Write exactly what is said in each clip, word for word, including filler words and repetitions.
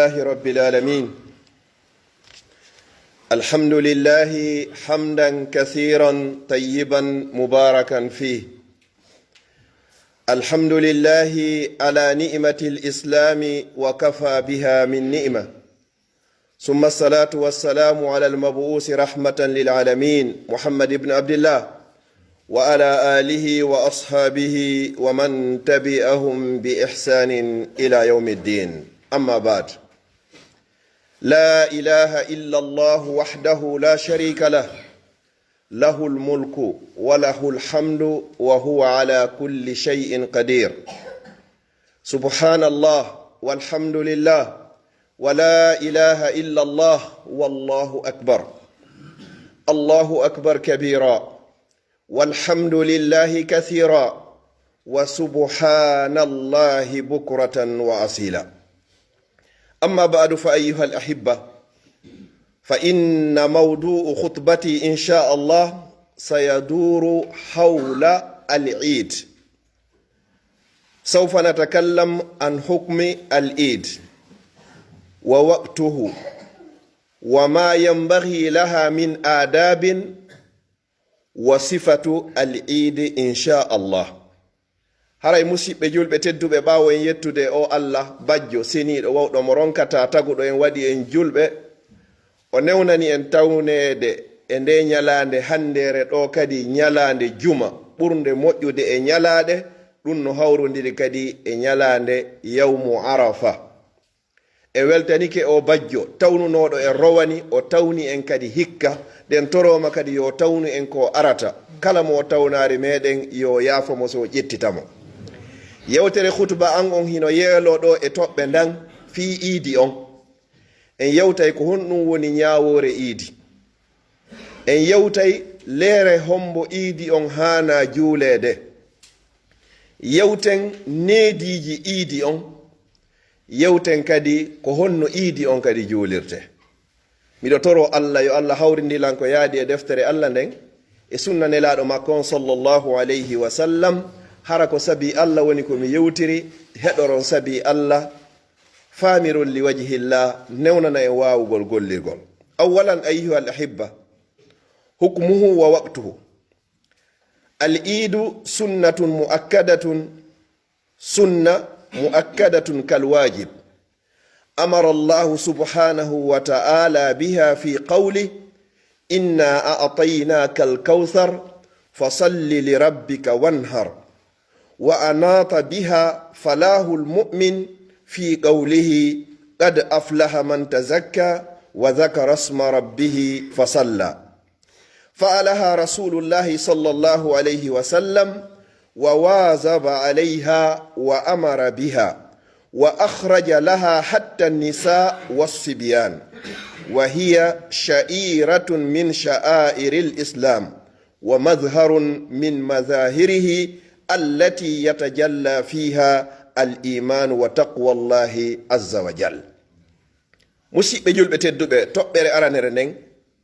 لله رب العالمين. الحمد لله حمدا كثيرا طيبا مباركا فيه. الحمد لله على نعمة الإسلام وكفى بها من نعمة. ثم الصلاة والسلام على المبعوث رحمة للعالمين محمد بن عبد الله وعلى آله وأصحابه ومن تبعهم بإحسان إلى يوم الدين. أما بعد. لا إله إلا الله وحده لا شريك له. له الملك وله الحمد وهو على كل شيء قدير. سبحان الله والحمد لله ولا إله إلا الله والله أكبر. الله أكبر كبيرا والحمد لله كثيرا وسبحان الله بكرة وأصيلا. أما بعد فأيها الأحبة، فإن موضوع خطبتي إن شاء الله سيدور حول العيد. سوف نتكلم عن حكم العيد ووقته وما ينبغي لها من آداب وصفة العيد إن شاء الله. Haray musiɓɓe julɓe tedduɓe, ɓaawo en yettude o Allah bajjo seniiɗo wawɗo mo ronkata taguɗo en waɗi en julɓe, o newnani en tawneede e nde ñalaande hanndeere ɗo kadi ñalaande juma ɓurnde moƴƴude e ñalaaɗe, ɗum no hawrondiri kadi e ñalaande yawmu Arafa. En weltanike o bajjo tawnunooɗo en rowani, o tawni en kadi hikka, ɗen torooma kadi yo tawnu en ko arata. Kala mo tawnaari meɗen yo yaafo mo so ƴettita mo. Yewtere khutba an on hino yeelo ɗo e toɓɓe ndan fii iidi on. En yewtay ko honɗum woni ñaawoore iidi. En yewtay leere hombo iidi on haana juuleede. Yewten neediiji iidi on. Yewten kadi ko honno iidi on kadi juulirte. Miɗo toro Allah yo Allah hawrindilan ko yaadi e deftere Allah nden e sunna nelaaɗo makko on sallallahu alayhi wa sallam. Hara ko sabi Allah woni ko mi yewtiri, heɗoron sabi Allah, faamiron li wajhillah, newnana en waawugol gollirgol. Awwalan ayyuha al ahibba, hukmuhu wa waqtuhu. Al iidu sunnatun muakkadatun سنة مؤكدة كالواجب، أمر الله سبحانه وتعالى بها في قوله: إنا أعطيناك الكوثر، فصل لربك وانحر، وأناط بها فلاح المؤمن في قوله: قد أفلح من تزكى وذكر اسم ربه فصلى. فعلها رسول الله صلى الله عليه وسلم وواظب عليها وأمر بها وأخرج لها حتى النساء والصبيان، وهي شعيرة من شعائر الإسلام ومظهر من مظاهره التي يتجلى فيها الإيمان وتقوى الله عز وجل. Musiɓɓe julɓe tedduɓe, toɓɓere aranere nden,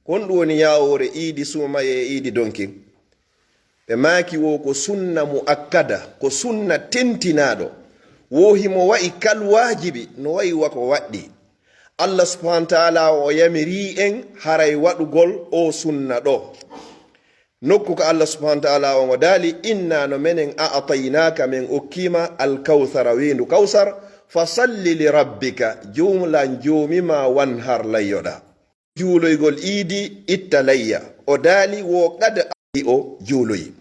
ko honɗum woni ñaawoore iidi suumaye e iidi donkin? Ɓe maaki wo ko sunna muakkada, ko sunna tentinaaɗo. Wo himo wa'i kal waajibi, no wa'i wa ko waɗɗi. Allah subhanahu wa ta'ala o yamiri en haray waɗugol o sunna ɗo. Nokku ka Allah subhanahu wa ta'ala on o daali: "Inna, no menen, a'ataynaka, men okkima alkawsara, weendu kawsar, fa salli li rabbika, juulan joomima, wanhar, layyoɗa." Juuloygol iidi, itta layya. O daali wo qad o juuloyi.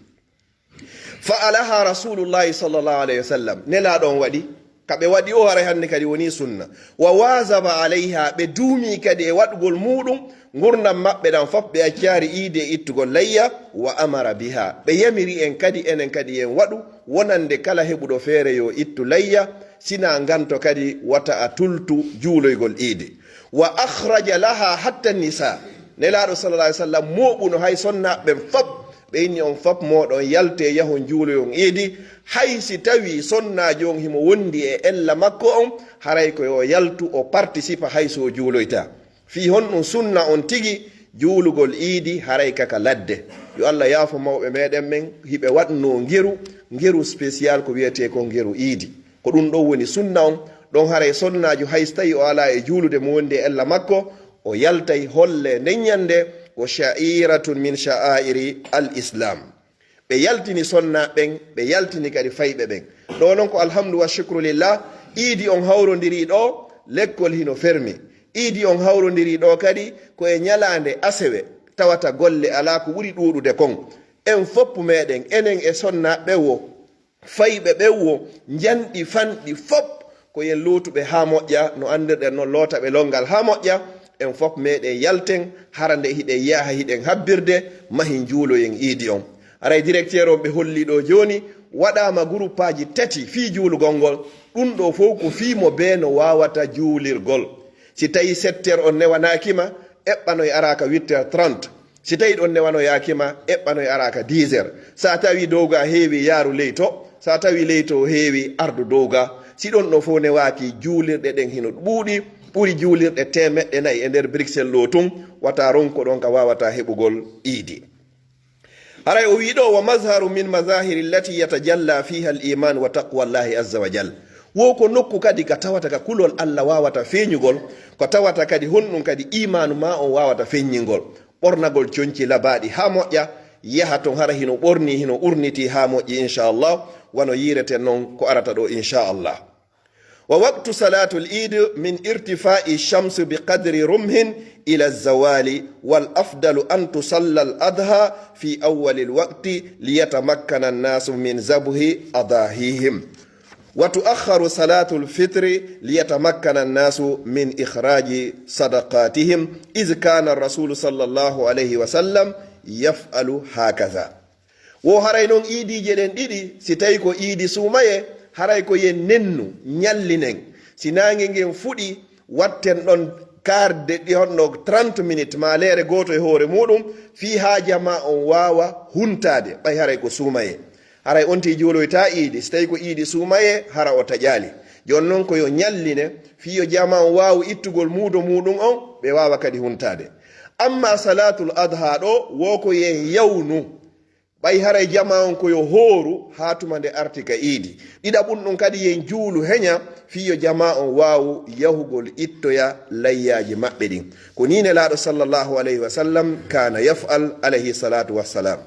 Fa alaha rasulullahi sallallahu alayhi wa sallam, nelaaɗo on waɗi ka ɓe waɗi o, haray hannde kadi woni sunna. Wa wazaba alayha, ɓe duumi kadi e waɗugol muuɗum, ngurndan maɓɓe ɗan fof ɓe accaari iidi e ittugol layya. Wa amara biha, ɓe yamiri en kadi, enen kadi yen waɗu, wonande kala heɓuɗo feere yo ittu layya, sina nganto kadi wata a tultu juuloygol iidi. Wa akhraja laha hatta nisa, nelaaɗo sallallahu alayhi wa sallam mooɓuno hay sonnaaɓe ɓen fof, ɓe inni on fof mooɗon yalte yahon juuloyon iidi, hay si tawi sonnaajo on himo wondi e ella makko on, haray ko yo yaltu o participa hay so o juuloyta. Fii honɗum sunna on tigi juulugol iidi haray kaka ladde. Yo Allah yaafo mawɓe meɗen ɓen, hiɓe waɗno ngeru, ngeru spécial ko wiyetee ko ngeru iidi. Ko ɗum ɗon woni sunna on, Ɗon haray sonnaajo hay so tawi o alaa e juulude mo wondi e ella makko, o yaltay holle nden ñande ko sha'iratun min sha'airi al islam. Ɓe yaltini sonnaaɓe ɓen, ɓe yaltini kadi fayɓe ɓen. Ɗo non ko alhamdu wa shukru lillah, iidi on hawrondiri ɗo, lekkol hino fermi. Iidi on hawrondiri ɗo kadi ko e ñalaande asewe, tawata golle alaa ko ɓuri ɗuuɗude kon. En fof meɗen, enen e sonnaaɓe wo, fayɓe ɓen wo, njanɗi fanɗi fof ko yen lootuɓe haa moƴƴa, no anndirɗen non lootaɓe lonngal haa moƴƴa, en fof meɗen yalten, hara nde hiɗen yaha hiɗen habbirde, mahin juuloyen iidi on. Haray directeur on ɓe holli ɗo jooni, waɗaama guruppaaji tati fii juulugol ngol, ɗum ɗo fof ko fii mo bee no waawata juulirgol. Si tawi sept heures on newanaaki ma, eɓɓanoy ara ka huit heures trente. Si tawi ɗon newanoyaaki ma, eɓɓanoy ara ka dix heures. Sa tawi dow ga heewi, yaaru ley to. Sa tawi ley to heewi, ardu dow ga. Si ɗon ɗo fof newaaki, juulirɗe ɗen hino ɗuuɗi, ɓuri juulirɗe teemeɗɗe nayi e nder Bruxelles ɗo tun, wata ronko ɗon ka wawata heɓugol iidi. Haray o wi ɗo, wa mazharu min mazahiri allati yatajalla fiha al iman wa taqwa Allahi azza wa jal. Wo ko nokku kadi ka tawata ka kulol Allah wawata feeñugol, ko tawata kadi honɗum kadi imaanu ma on wawata feññingol. Ɓornagol conci labaaɗi haa moƴƴa, yaha ton hara hino ɓorni, hino urniti haa moƴƴi, inchallah, wano yiireten non ko arata ɗo, inchallah. Wa waqtu salatul iid min irtifai shamsi bi qadri rumhin ila zawali, wal afdalu an tusalla al adha fi awwalil waqti liyatamakkana annasu min zabhi adahihim. Wa tu'akhkharu salatul fitri liyatamakkana annasu min ikhraji sadaqatihim, iz kana rasulu sallallahu alayhi wa sallam yaf'alu hakaza. Wo haray non iidiije ɗen ɗiɗi, si tawi ko iidi suumaye, haray ko yen nennu, ñallinen. Si naange ngen fuɗi, watten ɗon kaarde ɗi honno trente minutes, maa leere gooto e hoore muuɗum, fii haa jamaa on waawa huntaade, ɓay haray ko suumaye. Haray on tigi juuloyta iidi, si tawi ko iidi suumaye, hara o taƴaali. Jooni non ko yo ñalline, fii yo jamaa on waawu ittugol muudo muuɗum on, ɓe waawa kadi huntaade. Amma salaatul adha ɗo, wo ko yen yawnu. Ɓay haray jamaa on ko yo hooru, haa tuma nde arti ka iidi. Ɗiɗaɓun ɗum kadi yen juulu heña, fii yo jamaa on waawu yahugol ittoya layyaaji maɓɓe ɗin. Ko nii Nelaaɗo sallallahu alayhi wa sallam kaana yaf'al, alayhi salatu wassalam.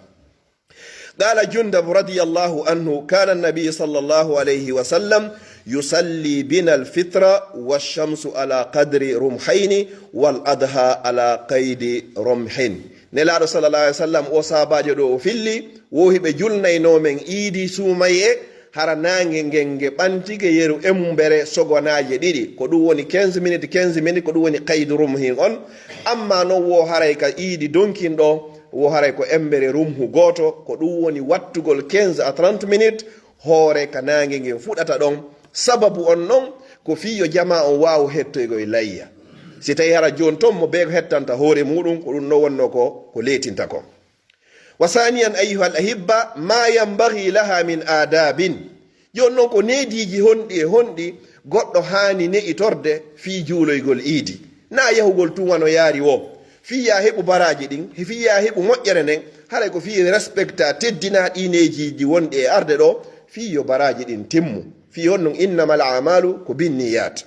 قال جندب رضي الله عنه: كان النبي صلى الله عليه وسلم يصلي بنا الفطر والشمس على قدر رمحين والأضحى على قيد رمح. Nelaaɗo sallallahu alayhi wa sallam, o saabaajo ɗo o filli, wo hiɓe julnaynoo men iidi suumaye, hara naange ngen nge ɓantike yeru emmbere sogonaaje ɗiɗi. Ko ɗum woni quinze minutes, quinze minutes, ko ɗum woni qaydu rumhin on. Amma non wo haray ka iidi donkin ɗo, wo haray ko emmbere rumhu gooto, ko ɗum woni wattugol quinze à trente minutes, hoore ka naange ngen fuɗata ɗon. Sababu on non, ko fii yo jamaa on waawu hettoygol layya. Si tawi hara jooni ton mo bee ko hettanta hoore muuɗum, ko ɗum no wonno ko, ko leetinta kon. Wa saaniyan, ayyuhal ahibba, ma yanbaghi laha min aadabin. Jooni non ko neediiji honɗi e honɗi goɗɗo haani ne'itorde fii juuloygol iidi? Naa yahugol tun wano yaari wo. Fii yaa heɓu baraaji ɗin, fii yaa heɓu moƴƴere nden, haray ko fii respecta, teddina ɗii neediiji wonɗi e arde ɗo, fii yo baraaji ɗin timmu. Fii honɗum? Innamal a'malu ko binniyat.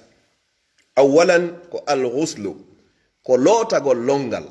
Awwalan ko al-ghuslu, ko lootagol lonngal.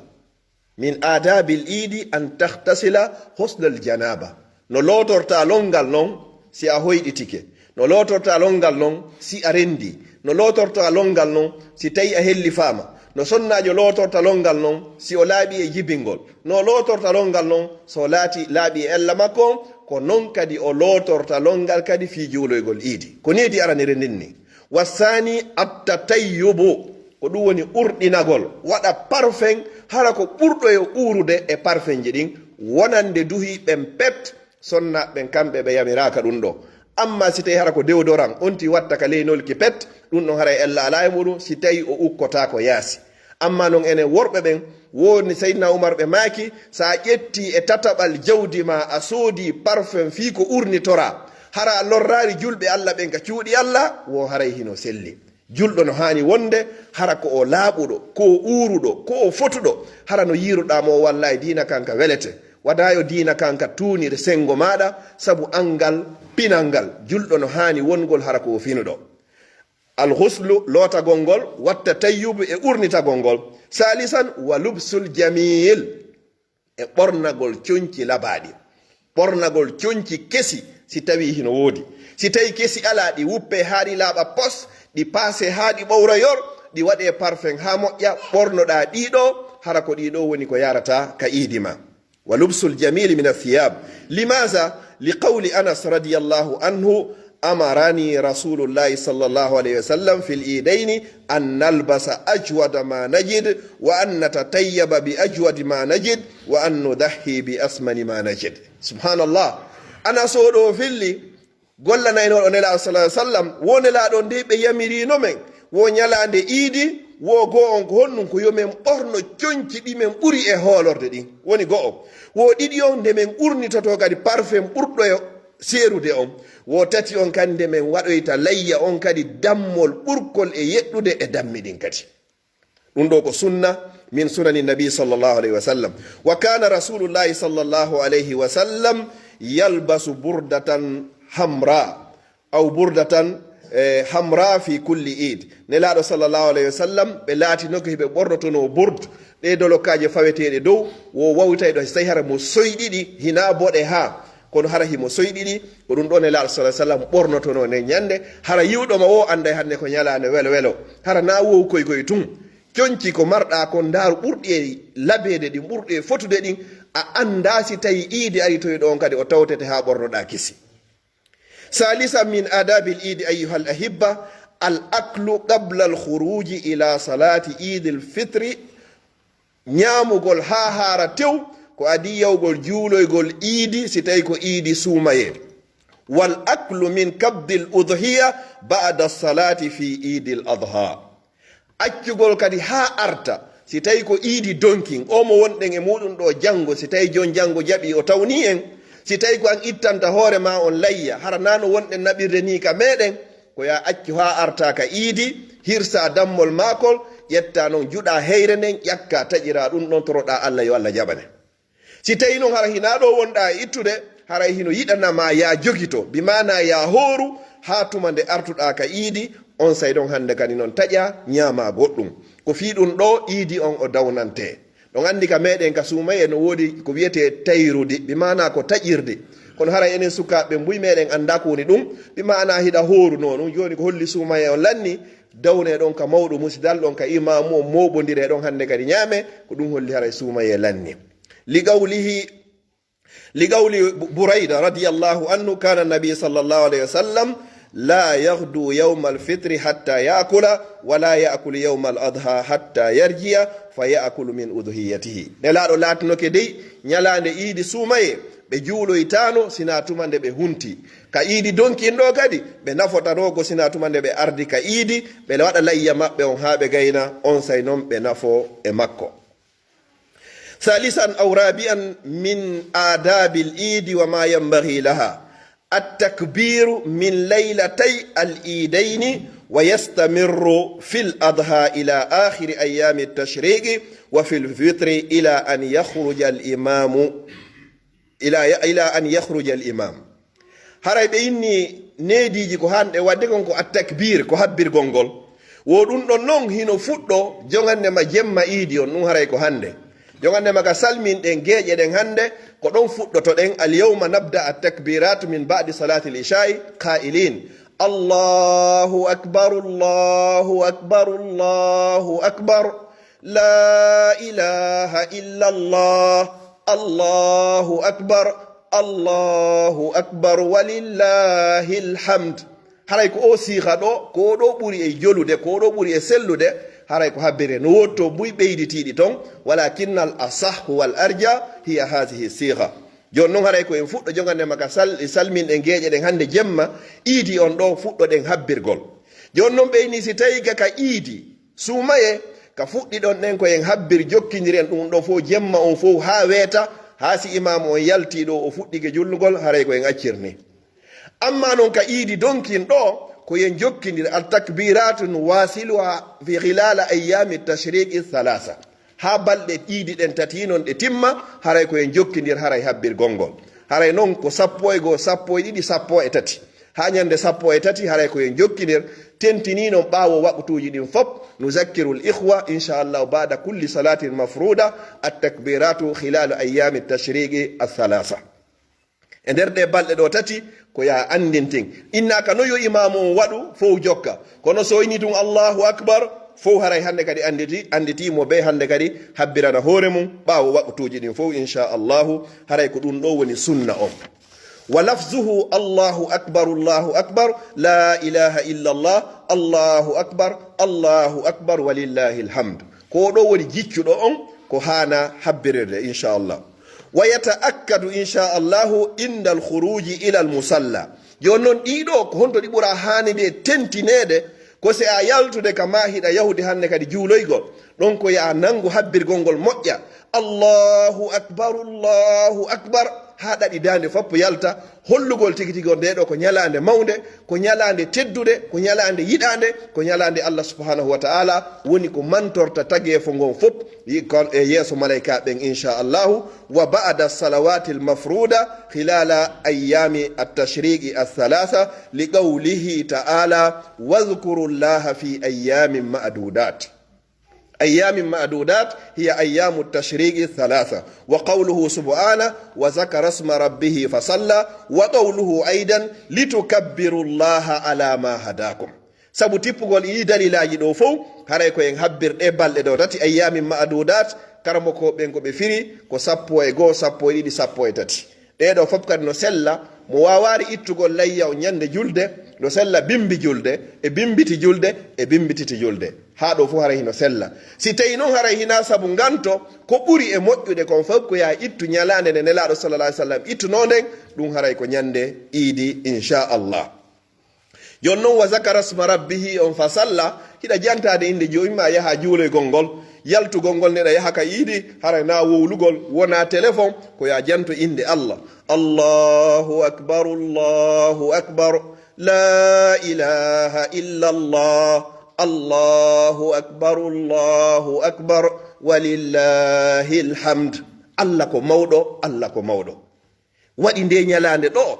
Min aadabil iidi an taghtasila ghuslal janaba. No lootorta lonngal non si a hoyɗitike. No lootorta lonngal non si a renndi. No lootorta lonngal non si tawi a hellifaama. No sonnaajo lootorta lonngal non si o laaɓi e jibingol. No lootorta lonngal non so laati laaɓi e ella makko on, ko non kadi o lootorta lonngal kadi fii juuloygol iidi. Ko needi araniri ndin ni. Wa saani at-tatayyubu, ko ɗum woni urɗinagol, waɗa parfum, hara ko ɓurɗo e uurude e parfumji ɗin, wonande duhi ɓen pet, sonnaaɓe ɓen kamɓe ɓe yamiraaka ɗum ɗo. Amma si tawi hara ko déodorant, on ti watta ka ley nolki pet, ɗum ɗon haray ella alaa e muɗum, si tawi o ukkotaako yaasi. Amma non enen worɓe ɓen, woni Seydina Umar ɓe maaki, sa ƴetti e tataɓal jawdi ma, a soodi parfum fii ko urnitora, hara a lorraali julɓe Allah ɓen ka cuuɗi Allah, wo haray hino selli. Julɗo no haani wonde hara ko o laaɓuɗo, ko o uuruɗo, ko o fotuɗo, hara no yiiruɗaa mo o wallaahi diina kan ka welete. Wadaa yo diina kan ka tuunir senngo maaɗa, sabu anngal pinal ngal. Julɗo no haani wongol hara ko o finuɗo. Al ghuslu, lootagol ngol, watta tayyubu, e urnitagol ngol. Salisan, wa lubsul jamil, e ɓornagol conci labaaɗi. Ɓornagol conci kesi, si tawii hino woodi. Si tawii kesi alaa, ɗi wuppee haa ɗi laaɓa pos, ɗi paasee haa ɗi ɓowra yor, ɗi waɗee parfum haa moƴƴa, ɓornoɗaa ɗiɗo, hara ko ɗiɗo woni ko yaarata ka iidi ma. Wa lubsul jamili min athiyab. Limaza? Li qawli Anas radiyallahu anhu, amarani Rasulullahi sallallahu alayhi wa sallam fil iidayni an nalbasa ajwada ma najid, wa an natatayyaba bi ajwadi ma najid, wa an nudahhi bi asmani ma najid. Subhanallah. Anas o ɗo filli, gollanaynooɗo Nelaaɗo sallallahu alaihi wasallam, wo Nelaaɗo nde ɓe yamiriino men, wo ñalaande iidi, wo goo on ko honɗum? Ko yo men ɓorno conci ɗi men ɓuri e hoolorde ɗin. Woni go'o. Wo ɗiɗi on nde men urnitotoo kadi parfum ɓurɗo e seerude on. Wo tati on kadi nde men waɗoyta layya on kadi dammol ɓurkol e yeɗɗude e dammi ɗin kadi. Ɗum ɗo ko sunna min sunani nabi sallallahu alaihi wasallam. Wa kana rasulullahi sallallahu alaihi wasallam yalbasu burdatan hamra, aw burdatan, eh, hamra fi kulli iid. Nelaaɗo sallallahu alaihi wasallam, ɓe laatinoke hiɓe ɓornotono burd. Ɗe dolokkaaje faweteeɗe dow, wo wawtay ɗo, so tawi hara mo soyɗiɗi, hina boɗe haa. Kono hara himo soyɗiɗi, ko ɗum ɗon Nelaaɗo sallallahu alaihi wasallam ɓornotono nden ñande. Hara yi'uɗo mo o anday hande ko ñalaande welo welo. Hara na wow koy koy tun. Conci ko marɗa kon, ndaaru ɓurɗi e labeede ɗin, ɓurɗi e fotude ɗin, a anndaa si tawi iidi ari toy ɗon kadi o tawtete haa ɓornoɗaa kesi. Salisan min adabil iidi ayyuhal ahibba, al aklu qabla al khuruji ila salati iidil fitri, ñaamugol haa haara tew ko adii yahugol juuloygol iidi, si tawi ko iidi suumayee. Wal aklu min kabdil udhiya ba'da salati fi iidil adha. Accugol kadi haa arta, si tawi ko iidi donkin, o mo wonɗen e muɗum ɗo janngo, si tawi jon janngo jaɓi o tawni en, si tawi ko an ittanta hoore ma on layya, hara na no wonɗen naɓirde ni ka meɗen, ko ya accu haa arta ka iidi, hirsa dammol maakol, ƴetta non juɗa heyre nden, ƴakka taƴira ɗum ɗon, toroɗa Allah yo Allah jaɓane. Si tawi non hara hina ɗo wonɗa e ittude, haray hino yiɗanama ya jogito, bi maana ya hooru haa tuma nde artuɗa ka iidi, on say ɗon hande kadi non taƴa ñaama goɗɗum. Ko fii ɗum ɗo iidi on o dawnante. Ɗon anndi ka meɗen ka suumaye no woodi ko wiyetee tayrudi, bi maana ko taƴirdi. Kono haray enen sukaaɓe mbuy meɗen annda ko woni ɗum, bi maana hiɗa hooru no ɗum. Jooni ko holli suumaye on lanni, dawne ɗon ka mawɗo musidal ɗon ka imaamu on mooɓondire ɗon hande kadi ñaame, ko ɗum holli haray suumaye lanni. Li qawlihi, li qawli Bu-, Burayda radiyallahu anhu, kana nabi sallallahu alayhi wa sallam la yaghdu yawmal fitri hatta yakula, wa la yakulu yawmal adha hatta yarji'a, fa yakulu min udhiyatihi. Nelaaɗo laatinoke dey, ñalaande iidi suumaye, ɓe juuloytaano sina tuma nde ɓe hunti. Ka iidi donkin ɗo kadi, ɓe nafotano ko sina tuma nde ɓe ardi ka iidi, ɓe waɗa layya maɓɓe on haa ɓe gayna, on say non ɓe nafo e makko. ثالثا أو رابعا من آداب العيد وما ينبغي لها التكبير من ليلتي العيدين ويستمر في الأضحى إلى آخر أيام التشريق وفي الفطر إلى أن يخرج الإمام إلى إلى أن يخرج الإمام. Haray ɓe inni neediiji ko hande waɗde kon ko at-takbir, ko habbirgol ngol. Wo ɗum ɗon non hino fuɗɗo jongande ma jemma iidi on, ɗum haray ko hande. Jongande ma ka salmin ɗen geeƴe ɗen hande, ko ɗon fuɗɗoto ɗen. Al yawma nabda at-takbirat min ba'di salati al-isha'i qa'ilin, Allahu akbar, Allahu akbar, Allahu akbar. La ilaha illallah, Allahu akbar, Allahu akbar, walillahil hamd. Haray ko o siiga ɗo, ko o ɗo ɓuri e jolude, ko o ɗo ɓuri e sellude, haray ko habbire. No woodi to buy ɓeyditiiɗi ton, walakinnal asahhu wal arja hiya hazihi siiga. Jooni non haray ko en fuɗɗo jongande ma ka sal-, salmin ɗen geeƴe ɗen hande jemma, iidi on ɗo fuɗɗo ɗen habbirgol. Jooni non ɓe inni si tawi ka, ka iidi, suumaye, ka fuɗɗi ɗon ɗen ko en habbir jokkindiren ɗum ɗo fof jemma on fof haa weeta, haa si imaamu on yalti ɗo o fuɗɗike jullugol, haray ko en accirni. Amma non ka iidi donkin ɗo, ko en jokkindir al takbiratu nuwasiluha fi khilala ayyami tashriqi thalatha. Haa balɗe iidi ɗen tati non ɗe timma, haray ko en jokkindir haray habbirgol ngol. Haray non ko sappo e goo, sappo e ɗiɗi, sappo e tati. haa ñande sappo e tati, haray ko en jokkinir, tentinii non ɓaawo waqtuuji ɗin fop. Nuzakkiru l-ikhwa, inchallahu, ba'da kulli salatin mafruda, at-takbiratu khilal ayyami tashriqi al-thalatha. E nder ɗe balɗe ɗo tati, ko ya anndintin. Innaaka no yo imaamu on waɗu, fow jokka. Kono so o inni tun Allahu Akbar, fow haray hannde kadi annditi, annditi mo bee hannde kadi habbirana hoore mum ɓaawo waqtuuji ɗin fow, inchallahu. Haray ko ɗum ɗo woni sunna on. Wa lafzuhu Allahu Akbar, Allahu Akbar, la ilaha illa Allah, Allahu Akbar, Allahu Akbar, walillahi alhamd. Ko ɗo woni jiccuɗo on ko haana habbirirde, inchallah. Wa yata'akkadu, inchallahu, inda al-khuruji ila al-musalla. Yo non ɗiɗo, ko honto ɗi ɓura haanide tentineede? Ko si a yaltude ka maa hiɗa yahude hannde kadi juuloygol. Ɗon ko ya nanngu habbirgol ngol moƴƴa. Allahu Akbar, Allahu Akbar. Haa ɗaɗi daande foppo yalta. Hollugol tigi tigi on nde ɗo ko ñalaande mawnde, ko ñalaande teddude, ko ñalaande yiɗaande, ko ñalaande Allah subhanahu wa ta'ala woni ko mantorta tageefo ngon fop yi-, kon-, e yeeso malayka ɓen, inchallahu. Wa ba'da salawati al-mafruda khilala ayyami at-tashriqi ath-thalatha, li qawlihi ta'ala, wadhkuru Allaha fi ayyamin ma'dudat. Ayyamin ma'dudat hiya ayyamu tashriqi thalatha. Wa qawluhu subhanahu, wa dhakara isma rabbihi fa salla, wa qawluhu aidan, litukabbiru Allaha ala ma hadakum. Sabu tippugol ɗii dalilaaji ɗo fow, haray ko en habbir ɗe balɗe ɗo tati, ayyamin ma'dudat, karamokooɓe ɓen ko ɓe firi ko sappo e goo, sappo e ɗiɗi, sappo e tati. Ɗee ɗo fof kadi no sella, mo waawaari ittugol layya o ñande julde, no sella bimbi julde, e bimbiti julde, e bimbititi julde. Haa ɗo fof haray hino sella. Si tawi non haray hinaa sabu nganto, ko ɓuri e moƴƴude kon fof ko yaa ittu ñalaande nde Nelaaɗo sallallahu alaihi wasallam ittunoo nden, ɗum haray ko ñande iidi, inchallah. Jooni non, wa zakara sma rabbihi on fa salla, hiɗa jantaade innde Joomi maa, yaha juuloygol ngol, yaltugol ngol, neɗa yaha ka iidi, haray na wowlugol, wona téléphone, ko ya janto innde Allah. Allahu akbar, Allahu akbar, la ilaha illa Allah, Allahu akbar, Allahu akbar, walillahi alhamd. Allah ko mawɗo, Allah ko mawɗo. Waɗi nde ñalaande ɗo,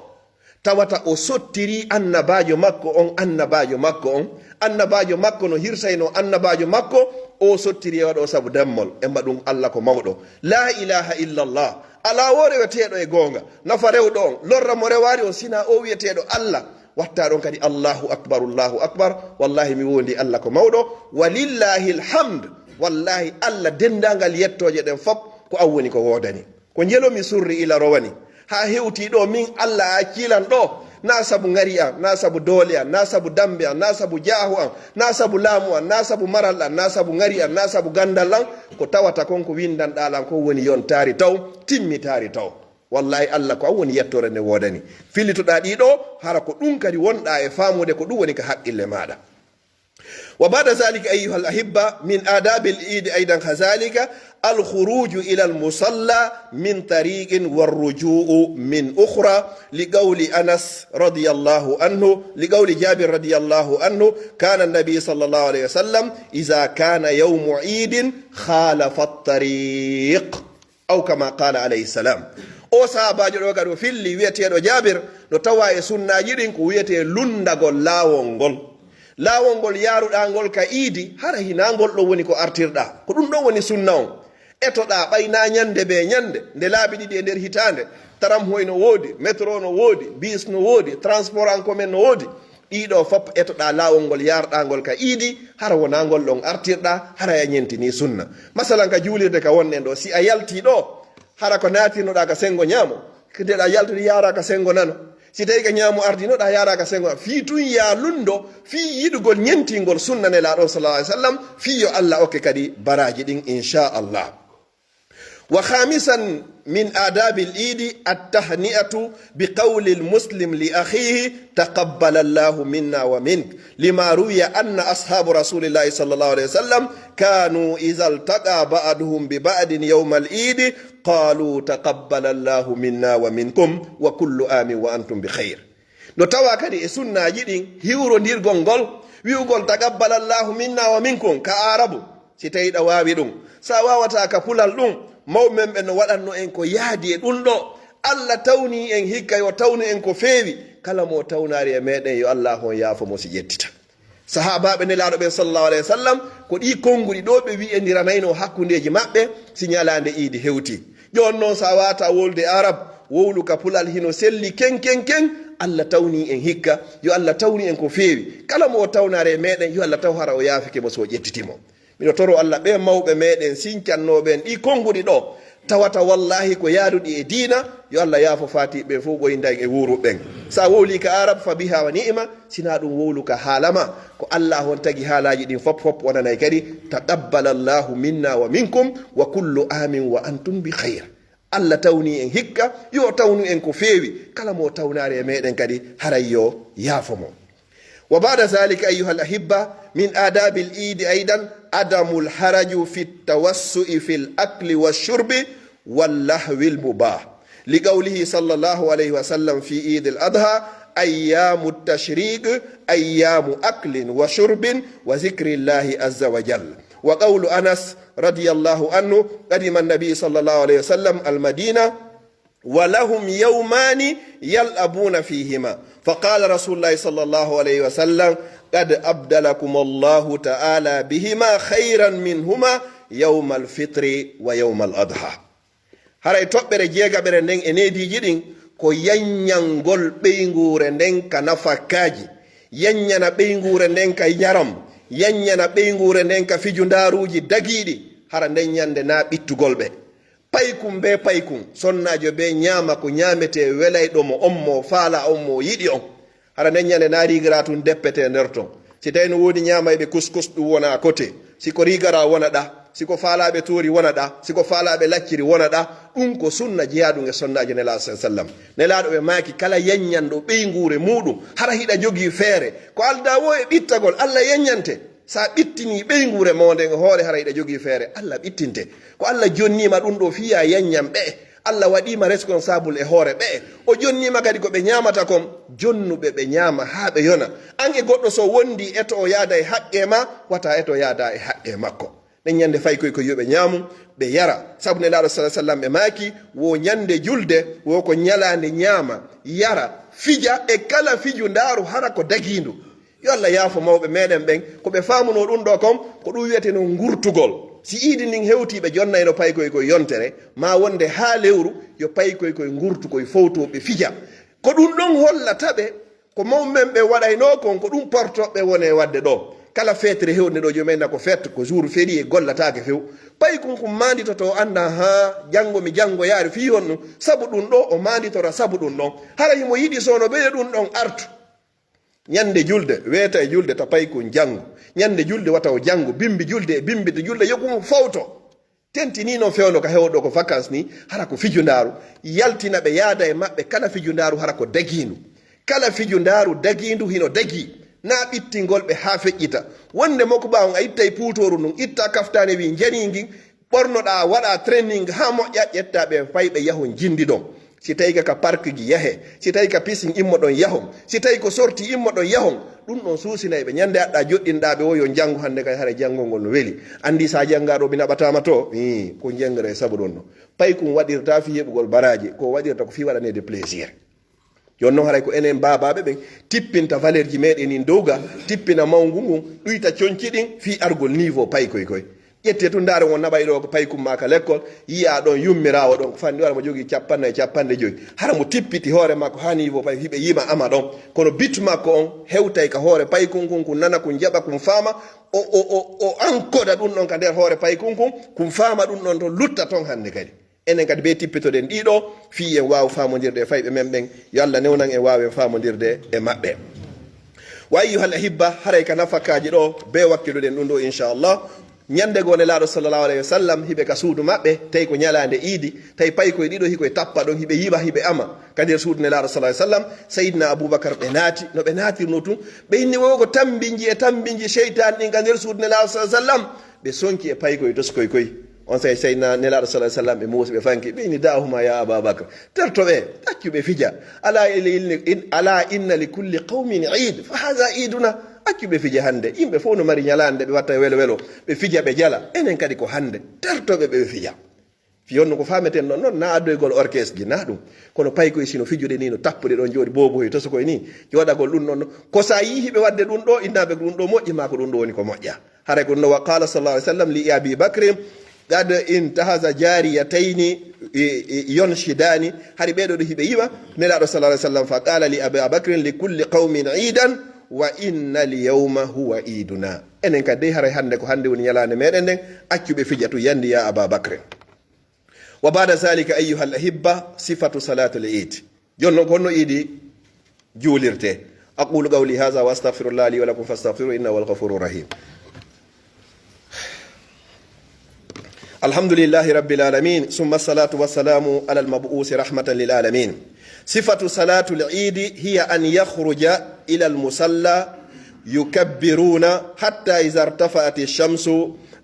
tawata o sottiri annabaajo makko on, annabaajo makko on, annabaajo makko no hirsayno annabaajo makko, o sottiri e waɗo sabu dammol, emma ɗum Allah ko mawɗo. La ilaha illallah, alaa wo reweteeɗo e goonga, nafa rewɗo on, lorra mo rewaari on, sina o wiyeteeɗo Allah. Watta ɗon kadi, Allahu akbar, Allahu akbar, wallahi mi wondi Allah ko mawɗo, walillahi alhamd, wallahi Allah denndaangal yettooje ɗen fop ko an woni ko woodani. Ko njelo mi surri ila rowani. Haa hewti ɗo, min Allah a kiilan ɗo. Na sabu ngari an, na sabu doole an, na sabu dambe an, na sabu jaahu an, na sabu laamu an, na sabu maral an, na sabu ngari an, na sabu ganndal an. Ko tawata kon ko winndanɗaa lan kon woni yontaari taw, timmitaari taw. Wallahi Allah ko an woni yettoore nde woodani. Fillitoɗaa ɗi ɗo, hara ko ɗum kadi wonɗaa e faamude ko ɗum woni ka haqqille maaɗa. وبعد ذلك أيها الأحبة من آداب العيد أيضا كذلك الخروج إلى المصلى من طريق والرجوع من أخرى، لقول أنس رضي الله عنه، لقول جابر رضي الله عنه: كان النبي صلى الله عليه وسلم إذا كان يوم عيد خالف الطريق. Aw kama qala alayhi salam. O sahabaajo ɗo kadi o filli, wiyeteeɗo Jaabir, no tawa e sunnaaji ɗin ko wiyetee lunndagol laawol ngol. Laawol ngol yaaruɗaa ngol ka iidi, hara hinaa ngol ɗo woni ko artirɗaa. Ko ɗum ɗo woni sunna on. Etoɗaa ɓay na ñannde bee ñannde, nde laabi ɗiɗi e nder hitaande, taramhoy no woodi, métro no woodi, bis no woodi, transport en commun no woodi. Ɗiɗo fop etoɗaa laawol ngol yaarɗaa ngol ka iidi, hara wonaa ngol ɗon artirɗaa, hara a ñentini sunna. Masalan, ka juulirde ka wonɗen ɗo, si a yaltii ɗo, hara ko naatirnoɗaa ka senngo ñaamo, ndeɗa yaltude yaaraa ka senngo nano. Si tawii ka ñaamo ardinoɗaa, yaaraa ka senngo nano. Fii tun yaa lunndo, fii yiɗugol ñentingol sunna Nelaaɗo sallallahu alaihi wasallam, fii yo Allah okke kadi baraaji ɗin, inchallah. وخامسا من آداب العيد التهنئة بقول المسلم لأخيه: تقبل الله منا ومنك، لما روي أن أصحاب رسول الله صلى الله عليه وسلم كانوا إذا التقى بعضهم ببعض يوم العيد قالوا: تقبل الله منا ومنكم، وكل عام وأنتم بخير. No tawa kadi e sunnaaji ɗin hiwrondirgol ngol, wi'ugol: "Taqabbalallahu minna wa minkum" ka Aarabu, si tawii ɗa waawi ɗum. So a waawataa ka Pular ɗum, mawɓe men ɓen no waɗanno en ko yaadi e ɗum ɗo. Allah tawni en hikka, yo tawnu en ko feewi. Kala mo tawnaari e meɗen, yo Allah on yaafo mo si ƴettita. Sahaabaaɓe Nelaaɗo ɓen sallallahu alayhi wa sallam, ko ɗii konnguɗi ɗoo ɓe wi'endiranayno hakkundeeji maɓɓe si ñalaande iidi hewti. Jooni non, so a waata wowlude Arab, wowlu ka Pular hino selli ken, ken, ken. Allah tawni en hikka, yo Allah tawni en ko feewi. Kala mo o tawnaare e meɗen, yo Allah taw hara o yaafike mo so o ƴettiti mo. Miɗo toro Allah ɓee mawɓe meɗen sincannooɓe en ɗii konnguɗi ɗoo, tawata wallaahi ko yaaduɗi e diina, yo Allah yaafo faatiiɓe ɓen fow, ɓoynda en e wuuruɓe ɓen. Sa wowli ka Arab, fa biha wa ni'ma, sina ɗum wowlu ka haala ma. Ko Allah on tagi haalaaji ɗin fop, fop wonanay kadi, taqabbala Allahu minna wa minkum, wa kullu amin wa antum bi khayr. Allah tawni en hikka, yo tawnu en ko feewi. Kala mo tawnaare e meɗen kadi, haray yo yaafo mo. وبعد ذلك أيها الأحبة، من آداب العيد أيضا عدم الحرج في التوسع في الأكل والشرب واللهو المباح، لقوله صلى الله عليه وسلم في عيد الأضحى: أيام التشريق أيام أكل وشرب وذكر الله عز وجل. وقول أنس رضي الله عنه: قدم النبي صلى الله عليه وسلم المدينة ولهم يومان يلعبون فيهما، فقال رسول الله صلى الله عليه وسلم: قد أبدلكم الله تعالى بهما خيرا منهما يوم الفطر ويوم الأضحى. Haray toɓɓere jeegaɓere nden e neediiji ɗin ko yanñangol ɓeynguure nden ka nafakkaaji, yanñana ɓeynguure nden ka njaram, yanñana ɓeynguure nden ka fijundaaruuji dagiiɗi, hara nden ñande na ɓittugol ɓe. Paykun bee paykun, sonnaajo bee ñaama ko ñaametee welayɗo mo on, mo o faalaa on, mo o yiɗi on. Hara nden ñande na riigara tun deppetee nder ton. Si tawii no woodi ñaamayɓe kuskus, ɗun wona à côté. Si ko riigara wona ɗa, si ko faalaaɓe toori wona ɗa, si ko faalaaɓe lacciri wona ɗa, ɗun ko sunna jeyaaɗun e sonnaajo Nelaaɗo sallallahu alayhi wa sallam. Nelaaɗo ɓe maaki kala yanñanɗo ɓeynguure muuɗun, hara hiɗa jogii feere, ko aldaa woo e ɓittagol, Allah yanñante. Sa ɓittinii ɓeynguure moo nden e hoore, hara hiɗa jogii feere, Allah ɓittinte. Ko Allah jonniima ɗun ɗoo fii yaa yanñan ɓe'e. Allah waɗiima responsable e hoore ɓe'e. O jonniima kadi ko ɓe ñaamata kon, jonnu ɓe ɓe ñaama haa ɓe yona. An e goɗɗo so wondii eto o yaada e haqqee maa, wata eto yaada e haqqee makko. Nden ñande faykoy ko yo ɓe ñaamu, ɓe yara. Sabu Nelaaɗo sallallahu alayhi wa sallam ɓe maaki, wo ñande julde, wo ko ñalaande ñaama, yara, fija e kala fijundaaru hara ko dagiindu. Yo Allah yaafo mawɓe meɗen ɓen, ko ɓe faamunoo ɗun ɗoo kon, ko ɗun wi'etenoo ngurtugol. Si iidi ndin hewtii, ɓe jonnayno paykoy koy yontere, maa wonde haa lewru, yo paykoy koy ngurtu koy fowtoo ɓe fija. Ko ɗun ɗon hollata ɓe, ko mawɓe men ɓen waɗaynoo kon, ko ɗun portoɓe woni e waɗde ɗoo. Kala feetere hewnde ɗoo, joomum en na ko feet, ko jour férié, gollataake few. Paykun kun maanditotoo, annda, haa janngo mi janngoyaari fii honɗun, sabu ɗun ɗoo, o maanditora sabu ɗun ɗon. Hara himo yiɗi soono ɓeyo ɗun ɗon artu. Ñande julde, weeta e julde, ta paykun janngu. Ñande julde, wata o janngu. Bimbi julde e bimbita julde, yo kun fowto. Tentinii non fewndo ka hewɗo ko vacances nii, hara ko fijundaaru. Yaltina ɓe, yaada e maɓɓe, kala fijundaaru hara ko dagiindu. Kala fijundaaru dagiindu hino dagii. Na ɓittingol ɓe haa feƴƴita. Wonde mokubaa on a ittay puutooru ndun, itta kaftaane wii njarii ngin, ɓornoɗaa, waɗaa training haa moƴƴa, ƴettaa ɓe, fay ɓe yahon jinndi ɗon. Si tawii ka, ka parkji, yahee. Si tawii ka piscine, immoɗon yahon. Si tawii ko sorti, immoɗon yahon. Ɗun ɗon suusinay ɓe. Ñande aɗɗa joɗɗinɗaa ɓe, wo yo njanngu hannde kay, hara janngol ngol no weli. Anndi sa janngaa ɗoo, mi naɓataa ma too. Ii, ko njenngere sabu ɗon no. Paykun waɗirtaa fii heɓugol baraaji, ko waɗirta ko fii waɗaneede plaisir. Jooni non, haray ko enen baabaaɓe ɓen tippinta valeur ji meɗen in dow ga, tippina mawngu ngun, ɗuyta conci ɗin fii argol niveau paykoy koy. Ƴettee tun, ndaaren, on naɓay ɗoo ko paykun maa ka lekkol, yi'aa ɗon yummiraawo ɗon ko fanɗi, wara mo jogii capanɗe nayi, capanɗe jowi. Hara mo tippiti hoore makko haa niveau pay, hiɓe yima ama ɗon. Kono but makko on hewtay ka hoore paykun kun, kun nana, kun jaɓa, kun faama, o, o, o, o ankoda ɗun ɗon ka nder hoore paykun kun, kun faama ɗun ɗon ton, lutta ton hannde kadi. Enen kadi bee tippitoɗen ɗii ɗoo, fii en waawa faamondirde e fayɓe men ɓen. Yo Allah newnan en waawen faamondirde e maɓɓe. Wa ayyuhal ahibba, haray ka nafakaaji ɗoo, bee wakkiluɗen ɗun ɗoo, inchallah. Ñande goo Nelaaɗo sallallahu alayhi wa sallam, hiɓe ka suudu maɓɓe, tawi ko ñalaande iidi, tawi paykoy ɗiɗo hikoy tappa ɗon, hiɓe yima, hiɓe ama. Ka nder suudu Nelaaɗo sallallahu alayhi wa sallam, Sayyidina Abubakar ɓe naati, no ɓe naatirnoo tun, ɓe inni wo ko tambinji e tambinji seytaane ɗin ka nder suudu Nelaaɗo sallallahu alayhi wa sallam, ɓe sonki e paykoy doskoy koy. Onsay Seydina Nelaaɗo sallallahu alayhi wa sallam ɓe moosi, ɓe fanki, ɓe inni: "Da'huma ya Aba Bakr, terto ɓe, accu ɓe fija. Ala il-, il-, in-, ala inna li kulli qawmin iid, fa haza iiduna." Accu ɓe fija hannde. Yimɓe fow no mari ñalaande ɓe watta welo welo, ɓe fija, ɓe jala. Enen kadi ko hannde. Terto ɓe, ɓe fija. Fii honno ko faameten ɗon non, na addoygol orchestre ji, na ɗum. Kono paykoy sino fijude ni, no tappude ɗon jooɗi, booboy, tosokoy ni, jooɗagol ɗum ɗon non. Ko sa yii hiɓe waɗde ɗum ɗo, inna ɓe ko ɗum ɗo moƴƴi, ma ko ɗum ɗo woni ko moƴƴa. Haray ko ɗum ɗo, wa qala sallallahu alaihi wasallam li Abi Bakrin, qad intahaza jariyatayni, e, e, yunshidani, hari ɓeɗo ɗo hiɓe yiwa, Nelaɗo sallallahu alaihi wasallam, fa qala li Abi Bakrin, li kulli qawmin idan, wa inna al yawma huwa iduna. Enen kadi dey haray hande ko hande woni ñalaande meɗen nden, accu ɓe fija tun, yandi ya Aba Bakrin. Wa ba'da zalika ayyuha al ahibba, sifatu salatul eid. Jooni non ko honno iidi juulirte. Aqulu qawli hadha wa astaghfirullah li wa lakum fastaghfiruhu innahu huwal ghafurur rahim. الحمد لله رب العالمين، ثم الصلاة والسلام على المبعوث رحمة للعالمين. صفة صلاة العيد هي أن يخرج إلى المصلى يكبرون حتى إذا ارتفعت الشمس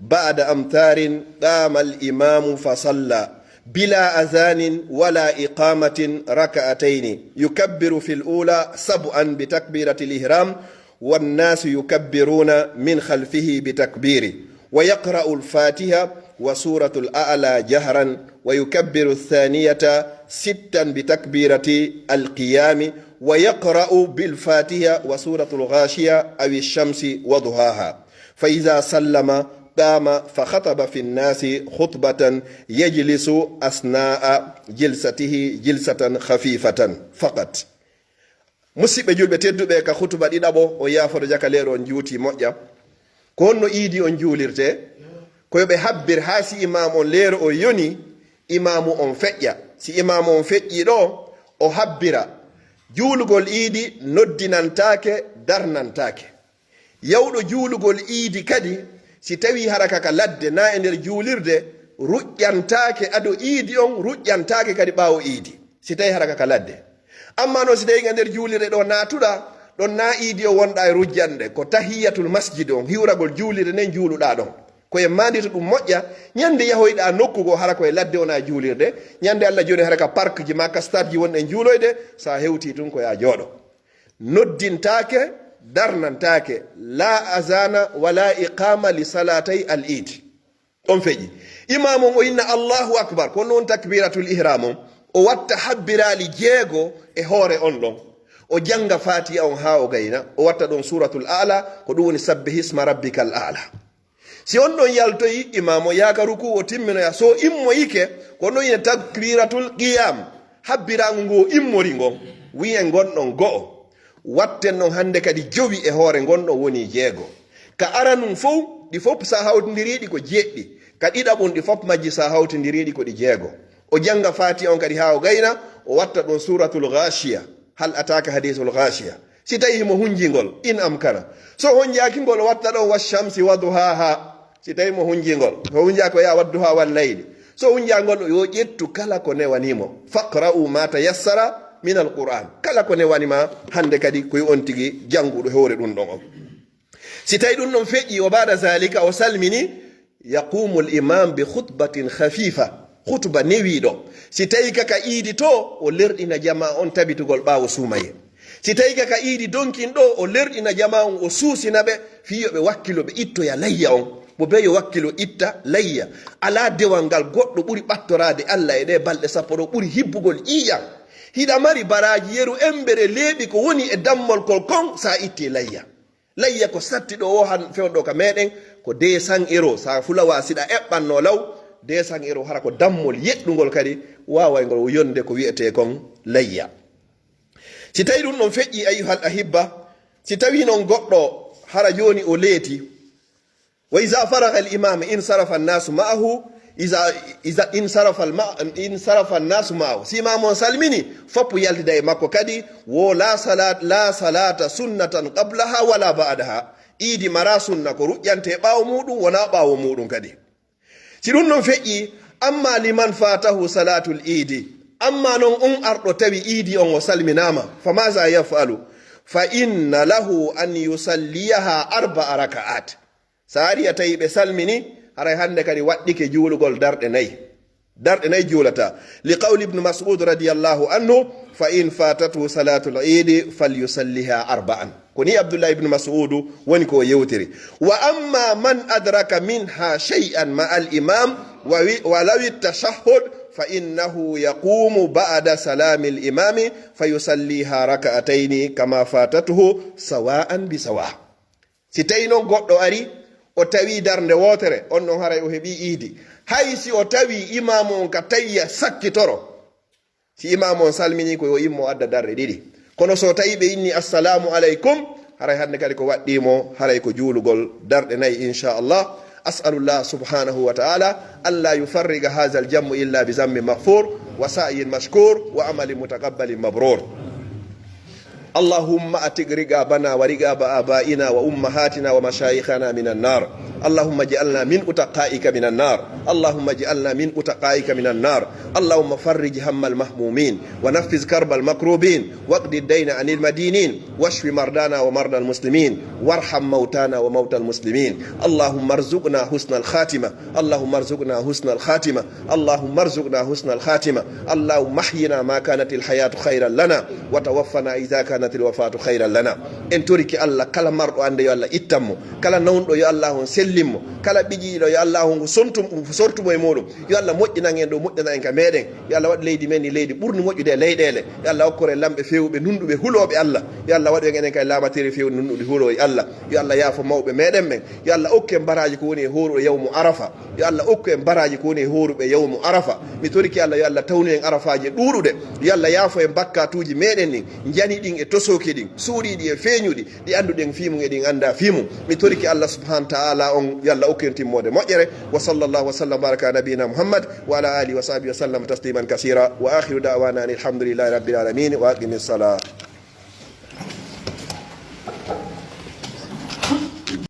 بعد أمطار قام الإمام فصلى بلا أذان ولا إقامة ركعتين، يكبر في الأولى سبعا بتكبيرة الإحرام، والناس يكبرون من خلفه بتكبير، ويقرأ الفاتحة وسورة الأعلى جهرا، ويكبر الثانية ستا بتكبيرة القيام، ويقرأ بالفاتحة وسورة الغاشية أو الشمس وضحاها، فإذا سلم قام فخطب في الناس خطبة يجلس أثناء جلسته جلسة خفيفة فقط. Musiɓɓe julɓe tedduɓe, ka hutuba ɗiɗaɓo o yaafoto jaka leeru on juuti moƴƴa. Ko honno iidi on juulirte? Ko yo ɓe habbir haa si imaamu on leeru o yoni, imaamu on feƴƴa. Si imaamu on feƴƴii ɗo, o habbira. Juulugol iidi noddinantaake, darnantaake. Yawɗo juulugol iidi kadi, si tawii hara ka ka ladde naa e nder juulirde, ruƴƴantaake ado iidi on, ruƴƴantaake kadi ɓaawo iidi, si tawii hara ka ka ladde. Ammaa non si tawii ka nder juulirde ɗo naatuɗaa, ɗon naa iidi on wonɗaa e rujjanɗe, ko tahiyatul masjid on, hiwragol juulirde nden juuluɗaa ɗon. Ko e maandito ɗum moƴƴa, ñande yahoyɗaa nokku goo hara ko e ladde wonaa e juulirde, ñande Alla joni hara ka park ji maa ka stade ji wonɗen juuloyde, sa hewtii tun ko yaa jooɗo. Noddintaake, darnantaake, laa azana wala iqama li salatay al iid. Ɗon feƴi. Imaamu on o inna Allahu Akbar, ko non takbiratul ihram on, o watta habbiraali jeego e hoore on ɗon. O jannga Faatiha on haa o gayna, o watta ɗon Suuratul A'la, ko ɗum woni Sabbih isma rabbikal a'la. Si on ɗon yaltoyi, imaamu o yaaka ruku, o timminoya. So o immoyike, ko on ɗon ina takbiratul qiyam, habbiraango ngo o immori ngon. Wi'en ngon ɗon go'o. Watten ɗon hannde kadi jowi e hoore ngon ɗon woni jeego. Ka aranun fow, ɗi fow sa hawtindiriɗi ko jeɗɗi. Ka ɗiɗaɓun ɗi fof majji sa hawtindiriɗi ko ɗi jeego. O jannga Faatiha on kadi haa o gayna, o watta ɗon Suuratul Ghashiya. Hal ataka hadisul ghashiya. Si tawi himo hunjingol, in amkana. So hunjaaki ngol, o watta ɗon wa shamsi wa duhaha. Si tawi mo hunjingol, so hunjaaki o yaa wa duha wal layli. So hunjaangol, yo ƴettu kala ko newani mo. Faqra'u ma tayassara min al Qur'an. Kala ko newani ma hannde kadi ko yo on tigi jannguɗo hoore ɗum ɗon on. Si tawi ɗum ɗon feƴƴi, o ba'da zalika, o salmini, yaqumu al imam bi khutbatin khafifa. Khutba newiiɗo. Si tawi ka ka iidi to, o lerɗina jamaa on tabitugol ɓaawo suumaye. Si tawi ka ka iidi donkin ɗo, o lerɗina jamaa on, o suusina ɓe, fii yo ɓe wakkilo, ɓe ittoya layya on. Mo bee yo wakkilo itta layya. Alaa dewal ngal goɗɗo ɓuri ɓattoraade Alla e ɗee balɗe sappo ɗo, ɓuri hibbugol ƴiiƴan. Hiɗa mari baraaji yeru embere leeɓi ko woni e dammol kol kon, sa itti layya. Layya ko satti ɗo o han fewndo ka meɗen ko deux cents euros. Sa fulawa siɗa eɓɓanno law, deux cents euros hara ko dammol yeɗɗungol kadi wawaygol yonde ko wi'ete kon layya. Si tawi ɗum ɗon feƴƴi, ayyuhal ahibba, si tawi non goɗɗo hara joni o leeti, wa iza faragha al imam insarafa an-nasu ma'ahu, iza, iza insarafa al ma-, insarafa an-nasu ma'ahu. Si imam on salmini, foppu yaltida e makko kadi, wo la salat, la salata sunnatan qablaha wala ba'daha. Iidi mara sunna ko ruƴƴante ɓaawo muɗum, wona ɓaawo muɗum kadi. Si ɗum ɗon feƴƴi, amma liman fatahu salatul iidi, amma non on arɗo tawi iidi on o salminaama, fa maza yaf'alu? Fa inna lahu an yusalliyaha arba'a raka'at. Sa ari a tawi ɓe salmini, haray hannde kadi waɗɗike juulugol darɗe nayi. Darɗe nayi juulata. Li qawli Ibn Mas'ud radiyallahu anhu, fa in fatathu salatul iidi falyusalliha arba'an. Ko ni Abdullah ibn Mas'ud woni ko o yewtiri. Wa amma man adraka minha shay'an ma al imam, ولو التشهد، فإنه يقوم بعد سلام الإمام فيصليها ركعتين كما فاتته سواء بسواء. Si tawi noon goɗɗo ari, o tawi darnde wootere, on ɗon haray o heɓi iidi. Hay si o tawi imaamu on ka tayya sakkitoro, si imaamu on salmini ko yo immo adda darɗe ɗiɗi. Kono so tawi ɓe inni assalamu aleykum, haray hannde kadi ko waɗɗii mo, haray ko juulugol darɗe nayi, inchallah. أسأل الله سبحانه وتعالى ألا يفرق هذا الجمع إلا بذنب مغفور وسعي مشكور وعمل متقبل مبرور. اللهم أعتق رقابنا ورقاب آبائنا وأمهاتنا ومشايخنا من النار. اللهم اجعلنا من أتقائك من النار. اللهم اجعلنا من أتقائك من النار. اللهم فرج هم المهمومين ونفذ كرب المكروبين واقض الدين عن المدينين واشف مرضانا ومرضى المسلمين وارحم موتانا وموتى المسلمين. اللهم ارزقنا حسن الخاتمة. اللهم ارزقنا حسن الخاتمة. اللهم ارزقنا حسن الخاتمة. اللهم احينا ما كانت الحياة خيرا لنا وتوفنا إذا كانت الوفاة خيرا لنا. En torike Allah, kala marɗo annde yo Allah ittan mo, kala nawnuɗo yo Allah on sellin mo, kala ɓiƴiiɗo yo Allah on sontum, sortu mo e muɗum. Yo Allah moƴƴinan en ɗo, moƴƴana en ka meɗen. Yo Allah waɗ leydi men ni leydi ɓurndi moƴƴude e leyɗeele. Yo Allah okkor en lamɓe feewuɓe, nunɗuɓe, hulooɓe Allah. Yo Allah waɗu en enen kay laamateeri feewuɗi, nunɗuɗi, hulooɓe Allah. Yo Allah yaafo mawɓe meɗen ɓen. Yo Allah okku en baraaji ko woni e hooruɗo yawmu Arafa. Yo Allah okku en baraaji ko woni e hooruɓe yawmu Arafa. Mi torike Allah, yo Allah tawnu en Arafaaji ɗuuɗuɗe. Yo Allah yaafo en bakkatuuji meɗen ɗin, njani ɗin e tosooki ɗin, suuɗiiɗi e feeñuɗi, ɗi annduɗen fii mum e ɗin anndaa fii mum. Mi torike Allah subhanahu wa ta'ala on, yo Allah okku en timmoode moƴƴere. وصلى الله وسلم وبارك على نبينا محمد وعلى آله وصحبه وسلم تسليما كثيرا. وآخر دعوانا أن الحمد لله رب العالمين. وأقم الصلاة.